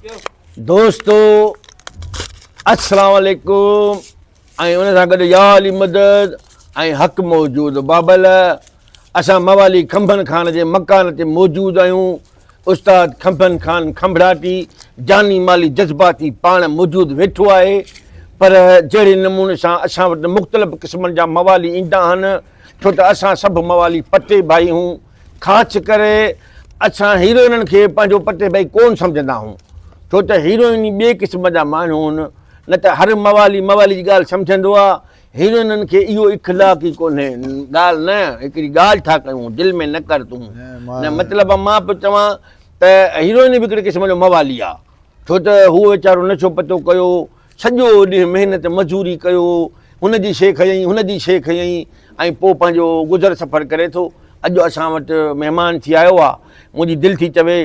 دوستو السلام عليڪم ۽ ان سان گڏ يا علي مدد ۽ حق موجود بابل اسان موالي کنڀن خان جي مڪان تي موجود آهيون استاد کنڀن خان کنڀڙاٽي جاني مالي جذباتي پاڻ موجود ويٺو آهي پر جهڙي نموني سان اسان وٽ مختلف قسمن جا موالي ايندا آهن ڇو ته اسان سڀ موالي پٽي ڀائي هون خاص ڪري اسان هيروئنن کي پنهنجو پٽي ڀائي ڪون سمجهندا آهيون ڇو ته هيروئن ٻئي قسم جا ماڻهو آهن نه ته هر موالي موالي جي ڳالهه سمجهندو آهي هيروئنن کي اهو اخلاق ئي ڪونهي ڳالهه نه هڪڙي ڳالهه ٿا ڪيون دل ۾ نه ڪر تون نه مطلب مان پيو چوان ته هيروئن به هڪڙي قسم جو موالي آهي ڇو ته هو ويچارو نشو پتو ڪيو سڄو ڏينهن محنت مزوري ڪيو، هن جي شيء کنيائين، هن جي شيء کنيائين ۽ پوء پنهنجو گذر سفر ڪري ٿو. اڄ اسان وٽ مهمان ٿي آيو آ. منهنجي دل ٿي چوي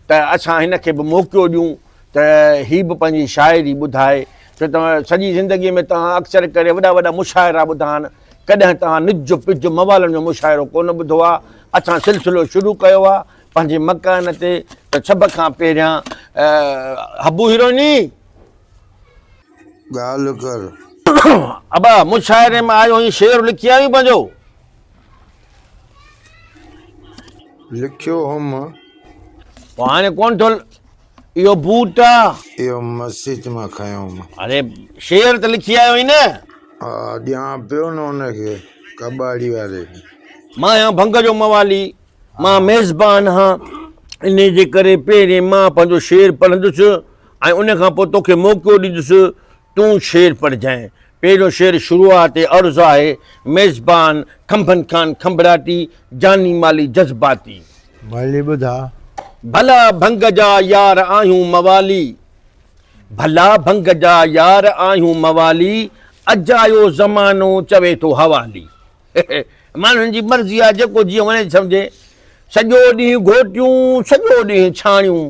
ته اسان هن کي به موقعو ڏيون ته هي به پنهنجي شاعري ٻڌائي. ڇو ته سڄي زندگيء ۾ توهان اڪثر ڪري وڏا وڏا مشاعرا ٻڌا آهن، ڪڏهن توهان نج پج موالن جو مشاعرو ڪونه ٻڌو آ. اسان سلسلو شروع ڪيو آ پنهنجي مڪان تي ته سڀ کان پهريان حبو هيروئني! ڳالهه ڪر. ابا مشاعري ۾ آيو هئين شعر لکي آيو پنهنجو؟ لکيو هوم. پوء هاڻي ڪونه ٿو اهو بوٽ آ. اهو مسجد مان کنيو هوم. اڙي شعر ته لکي آيو هئين نه؟ ها ڏيان پيو نه ان کي ڪٻاڙي واري کي. مان آهيان ڀنگ جو موالي مان ميزبان هان انهي جي ڪري پهرين مان پنهنجو شعر پڙهندس ۽ ان کان پوء توکي موقعو ڏيندس تون شعر پڙهجانء. پهريون شعر شروعات عرض آهي، ميزبان کنڀن خان کنڀڙاٽي، جاني مالي جذباتي. ڀلي ٻڌاء. ڀلا ڀنگ جا يار آهيون موالي، ڀلا ڀنگ جا يار آهيون موالي، اجايو زمانو چوي ٿو حوالي. ماڻهن جي مرضي آهي جيڪو جيئن وڻي سمجهي. سڄو ڏينهن گهوٽيون، سڄو ڏينهن ڇاڻيون.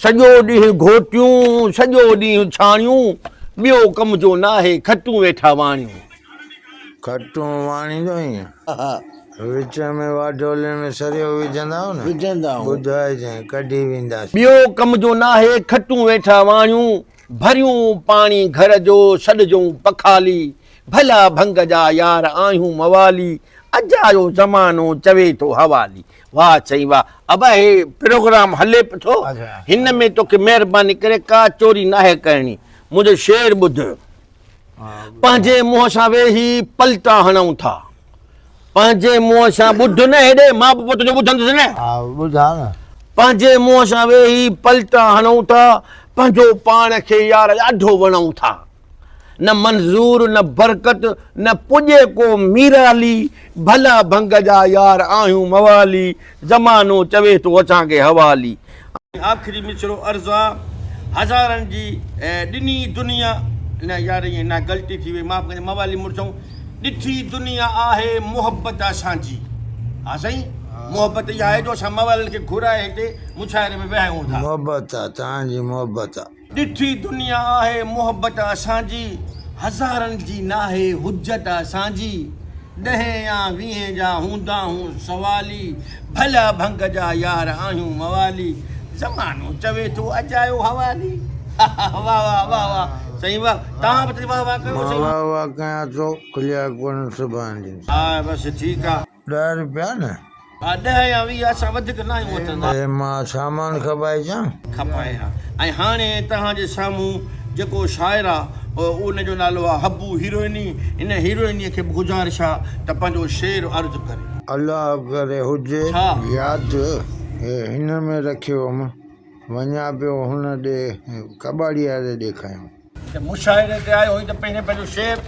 سڄو ڏينهن گهوٽيون، سڄو ڏينهن ڇاڻيون، ٻيو ڪم جو ناهي، کٽون ويٺا واڻيون. کٽون واڻيندو آهين؟ وچ ۾ واڍولي ۾ سريو وجهندا آهيو نه؟ ٻڌائجانء، ڪڍي وينداسين. ٻيو ڪم جو ناهي، کٽون ويٺا واڻيون، ڀريون پاڻي گهر جو، سڏجون پکالي، ڀلا ڀنگ جا يار آهيون موالي، اجايو زمانو چوي ٿو حوالي. واه سائين واه ابا هي پروگرام هلي به ٿو هن ۾ توکي مهرباني ڪري ڪا چوري ناهي ڪرڻي منهنجو شعر ٻڌ پنهنجي منهن سان ويهي پلٽا هڻون ٿا پنهنجي منهن سان ٻڌ نه هيڏي مان به پوء تنهنجو ٻڌندس نه ٻڌا نه پنهنجي منهن سان ويهي پلٽا هڻون ٿا پنهنجو پاڻ کي يار ڏاڍو وڻون ٿا نه منظور نه برڪت نه پڄي ڪو ميرالي ڀلا ڀنگ جا يار آهيون موالي زمانو چوي ٿو اسان کي حوالي. آخري مصرعو عرض آ هزارن جي ڏني دنيا نه يار ائين نه غلطي ٿي وئي معاف ڪجي موالي مڙسئون ڏٺي دنيا آهي محبت اسان جي ها سائين محبت اها آهي جو اسان موالين کي گهرائي هتي مشاعري ۾ ويهايون ٿا. محبت آ توهان جي محبت آ. ڏٺي دنيا آهي محبت اسان جي، هزارن جي ناهي حجت اسان جي، ڏهين يا ويهين جا هوندا هون سوالي، ڀلا ڀنگ جا يار آهيون موالي، زمانو چوي ٿو اجايو حوالي. واه واه واه واه سائين واه توهان به ته واه واه ڪيو مان سائين. واه واه ڪيان ٿو کليا ڪونه سڀاڻي ڏيندس. ها بس ٺيڪ آ. ڏهه روپيا نه. ها ڏهه يا 20 اسان وڌيڪ ناهيون وٺندا. اي مان سامان کپائي اچان. کپائي ها ۽ هاڻي توهان جي سامهون جيڪو شاعر آ ان جو نالو آ حبو هيروئني ان هيروئني کي به گذارش آ ته پنهنجو شعر عرض ڪري. الله ڪري هجي ڇا؟ ياد هي هن ۾ رکيو هوم وڃان پيو هن ڏي ڪٻاڙي واري ڏي کنيو. ته مشاعري تي آيو هئين ته پهرين پنهنجو شعر.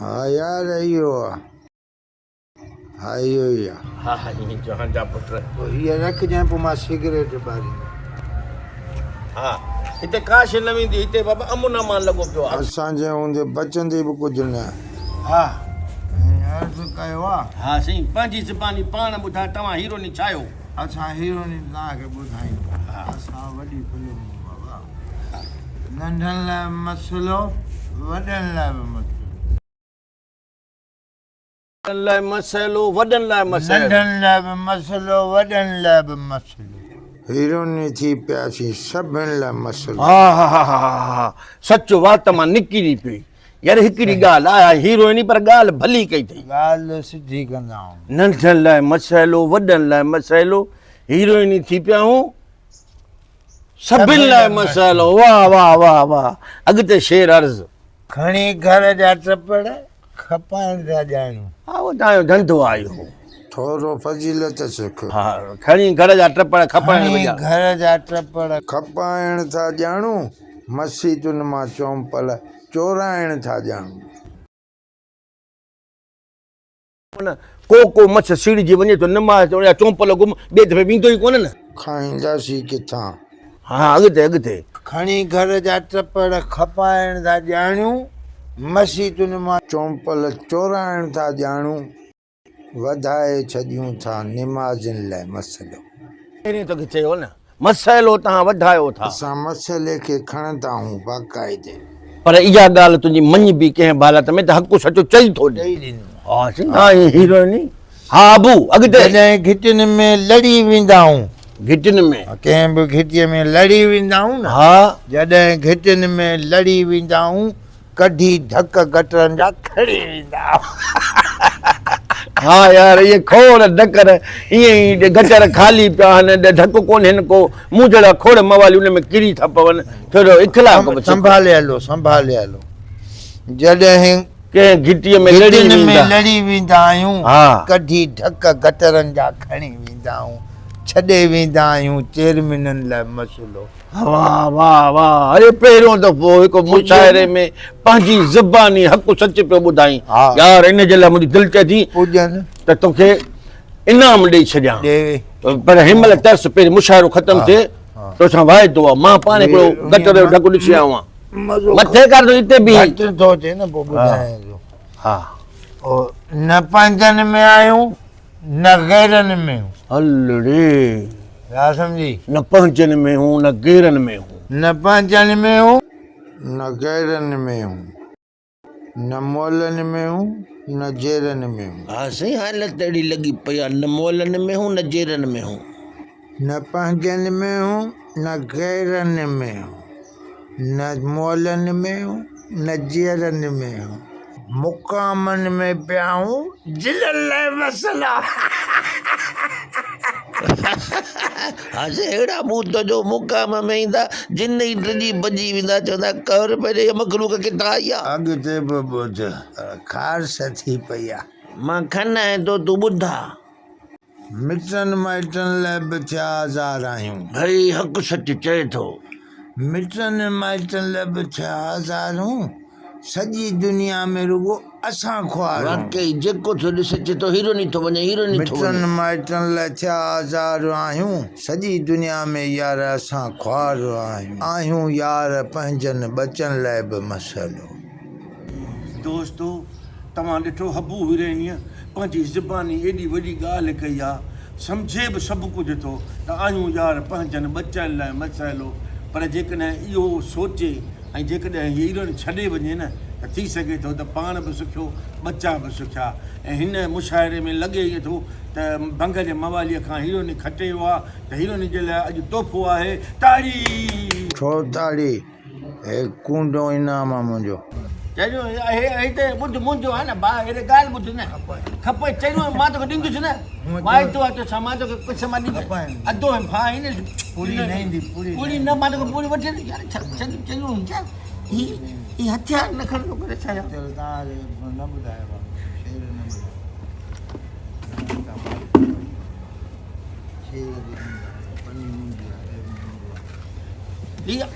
ها يار اهو آ. ها اهو ئي آ. ها ها ائين جهان جا پٽ. پوء هيء رکجانء پوء مان سگريٽ ٻاريندس. ها هتي ڪا شيء نه ويندي هتي بابا امن امان لڳو پيو آ. اسان جي هوندي بچندي به ڪجهه نه. ها. ۽ عرض ڪيو آ. ها سائين پنهنجي زباني پاڻ ٻڌاء توهان هيروني ڇاهيو. اسان هيروني توهان کي ٻڌايون ٿا. اسان وڏي فلم بابا. ننڍن لاء به مسئلو وڏن لاء به مسئلو. ننڍن لاء مسئلو، وڏن لاء مسئلو. ننڍن لاء به مسئلو، وڏن لاء به مسئلو. هيروني ٿي پياسين سڀن لاء مسئلو. آهاهاهاها سچ وات مان نڪري پيو يار هڪڙي ڳالهه آهي هيروئني پر ڳالهه ڀلي ڪئي اٿئي. ڳالهه سڌي ڪندا آهيون. ننڍن لاء مسئلو وڏن لاء مسئلو هيروئني ٿي پيا آهيون سڀن لاء مسئلو واهه واهه واهه واهه اڳتي شعر عرض. کڻي گهر جا ٽپڙ کپائڻ ٿا ڄاڻون. ها اهو توهان جو ڌنڌو آهي اهو. ٿورو فضيلت سک. ها کڻي گهر جا ٽپڙ کپائڻ کڻي به ڄاڻون. گهر جا ٽپڙ کپائڻ ٿا ڄاڻون. مسيتن مان چونپل چورائڻ ٿا ڄاڻون. ڪو ڪو مڇ سيڙجي وڃي ٿو نماز تي ان جا چونپل گم ٻئي دفعي ويندو ئي ڪونه نه. کائينداسين ڪٿان. ها ها اڳتي اڳتي. کڻي گهر جا ٽپڙ کپائڻ ٿا ڄاڻون، مسيتن مان چونپل چورائڻ ٿا ڄاڻون، وڌائي ڇڏيون ٿا نمازين لاء مسئلو. پهرين توکي چيو نه مسئلو توهان وڌايو ٿا. اسان مسئلي کي کڻندا آهيون باقاعدي. پر اها ڳالهه تنهنجي مڃبي ڪنهن به حالت ۾ ته حق سچ چئي ٿو ڏي. چئي ڏنو. ها سائين ها هي هيروئني. ها ابو اڳتي. جڏهن گهٽين ۾ لڙي ويندا آهيون. گهٽين ۾. ڪنهن به گهٽيء ۾ لڙي ويندا آهيون نه. ها. جڏهن گهٽين ۾ لڙي ويندا آهيون ڪڍي ڌڪ گٽرن جا کڻي ويندا آهيون. ها يار اهي کوڙ ڍڪر ائين ئي گٽر خالي پيا آهن ڍڪ ڪونهن ڪو مون جهڙا کوڙ موالي ان ۾ ڪري ٿا پون ٿورو اخلاق به سک. سنڀالي هلو سنڀالي هلو جڏهن ڪنهن گهٽيء ۾ لڙي گهٽين ۾ ويندا. لڙي ويندا آهيون ها. ڪڍي ڍڪ گٽرن جا کڻي ويندا آهيون ڇڏي ويندا آهيون چيئرمينن لاء مسئلو. واه واه واه اري پهريون دفعو هڪ مشاعري ۾ پنهنجي زباني حق سچ پيو ٻڌائين يار ان جي لاء منهنجي دل چئي ٿي پوڄن ته توکي انعام ڏئي ڇڏيان پر هن مهل ترس پهرين مشاعرو ختم ٿئي توسان واعدو آ مان پاڻ هڪڙو گٽر جو ڍڪ ڏسي آيو آهيان مٿي ڪر ٿو هتي بيهي گهٽ ٿو اچي نه پوء ٻڌايان ٿو ها نه پنهنجن ۾ آهيون نه غيرن ۾ هون. هل ڙي. ڳالهه سمجهي. نه پنهنجن ۾ هون نه غيرن ۾ هون. نه پنهنجن ۾ هون. نه غيرن ۾ هون. نه مئلن ۾ هون نه جيئرن ۾ هون. ها سائين حالت اهڙي لڳي پئي آ نه مئلن ۾ هون نه جيئرن ۾ هون. نه پنهنجن ۾ هون نه غيرن ۾ هون. نه مئلن ۾ هون نه جيئرن ۾ هون. مقامن ۾ پيا هون جنن لاء مسئلا. هاڻ اهڙا ڀوت جو مقام ۾ ايندا جن ئي ڊڄي ڀڄي ويندا چوندا قهر پئجي هيء مخلوق ڪٿان آئي آ. اڳتي به ٻڌ خارش ٿي پئي آ. مان کنائين ٿو تون ٻڌاء. مٽن مائٽن لاء به ٿيا آزار آهيون. ڀئي حق سچ چئي ٿو. مٽن مائٽن لاء به ٿيا آزارون. سڄي دنيا ۾ رڳو اسان خوار آهيون. واقعي جيڪو ٿو ڏسي چئي ٿو هيروني ٿو وڃي هيروني ٿو وڃي. مٽن مائٽن لاء ٿيا آزار آهيون. سڄي دنيا ۾ يار اسان خوار آهيون. آهيون يار پنهنجن ٻچن لاء به مسئلو. دوستو توهان ڏٺو حبو هيرينيء پنهنجي زباني ايڏي وڏي ڳالهه ڪئي آ، سمجهي به سڀ ڪجهه ٿو ته آهيون يار پنهنجن ٻچن لاء مسئلو پر جيڪڏهن اهو سوچي ۽ جيڪڏهن هي هيروئن ڇڏي وڃي نه ته ٿي سگهي ٿو ته پاڻ به سکيو ٻچا به سکيا ۽ هن مشاعري ۾ لڳي ائين ٿو ته ڀنگ جي مواليء کان هيروئن کٽي ويو آ ته هيروئن جي لاء اڄ تحفو آهي تاڙي! ڇو تاڙي؟ هي ڪونڊو انعام آ منهنجو. چريو هي هي ته ٻڌ منهنجو آ نه ڀاء هيڏي ڳالهه ٻڌ نه کپئي چريو مان توکي ڏيندس نه واعدو آ توسان مان توکي پئسا مان ڏيندس اڌو هي ڀاء آهين نه پوري نه ايندي پوري پوري نه مان توکي پوري وٺي ڏيندس يار چريو چريو آهين ڇا هي هي هٿيار نه کڻندو ڪري ڇا يار چل تان نه ٻڌايو بابا شعر نه ٻڌايو شعر پني منهنجي آ ٺيڪ آ.